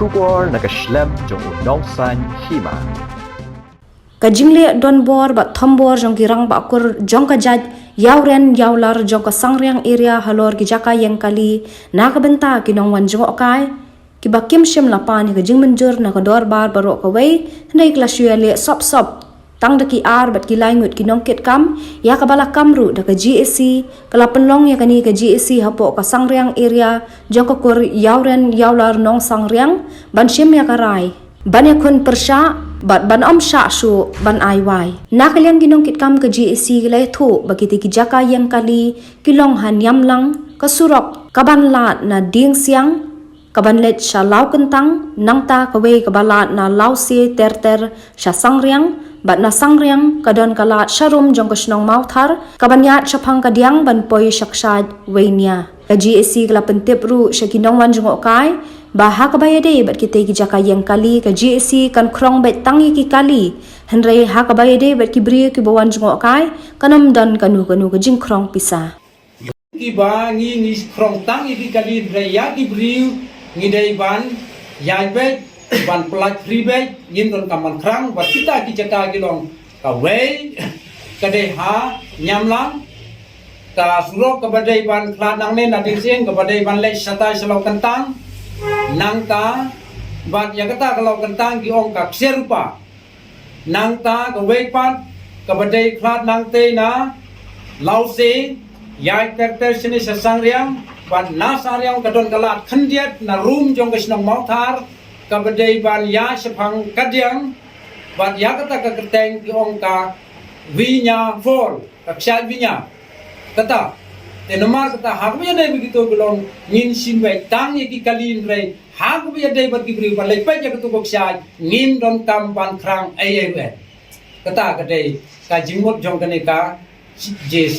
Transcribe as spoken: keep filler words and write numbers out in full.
Khubor na ka shlem jong u Nongsaiñ Hima. Ka jingleh donbor bad thombor jong ki rangbah kur jong ka jait Ïawren Ïawlar jong ka Sangriang area halor ki jaka ïeng kali na ka bynta ki nongwan jngohkai kiba kim shym la pan ïa ka jingmynjur na ka dorbar baroh kawei, hynrei ki la shu ïaleh sop sop tang da ki ar bad ki lai ngut ki nongkitkam, ïa kaba la kam ruh da ka G A C. Ka la pynlong ïa kane ka G A C hapoh ka Sangriang area jong ka kur Ïawren Ïawlar Nongsangriang ban shim ïa ka rai ban ïakhun pyrshah bad ban ym shah shuh ban ai wai. Na ka liang ki nongkitkam ka G A C ki la ïathuh ba kitei ki jaka ïeng kali ki long ha Niamlang, ka surok kaban lad na Diengsiang kaban leit sha Lawkyntang, nangta kawei kaba lad na Lawse ter ter sha Sangriang, bad na Sangriang ka don ka lad sharum jong ka shnong Mawthar kaban ïaid shaphang Kadiang ban poi sha kshaid Weinia. Ka G A C ka la pyntip ruh sha ki nongwan jngohkai ba ha kaba ïadei bad kitei ki jaka ïeng kali, ka G A C kan khrong beit tang ïa ki kali, hynrei ha kaba ïadei bad ki briew kiba wan jngohkai kan ym don kano kano ka jingkhrong pisa. Kiba ngi ngi khrong tang ïa ki kali, hynrei ïa ki briew ngi dei ban ïaid beit, ban pyllait free beit, ngim donkam ban khrang. Bad kita ki jaka ki long kawei, ka dei ha Niamlang, ka surok kaba dei ban khlad nangne na Diengsiang kaba dei ban leit shatai sha Lawkyntang, nangta bad ïa kata ka Lawkyntang ki ong ka Ksiar Rupa. Nangta kawei pat kaba dei khlad nangtei na Lawse, ïaid ter ter shane sha Sangriang, bad na Sangriang ka don ka lad khyndiat na rum jong ka shnong Mawthar kaba dei ban ïaid shaphang Kadiang, bad ïa kata ka kyrteng ki ong ka Weinia Fall, ka kshaid Weinia. Kata te namar kata ha kaba ïadei bad kito ki long ngin shim beit tang ïa ki kali, hynrei ha kaba ïadei bad ki briew ban leit peit ïa kito ki kshaid ngim donkam ban khrang ei ei ruh. Kata ka dei ka jingmut jong kane ka G A C.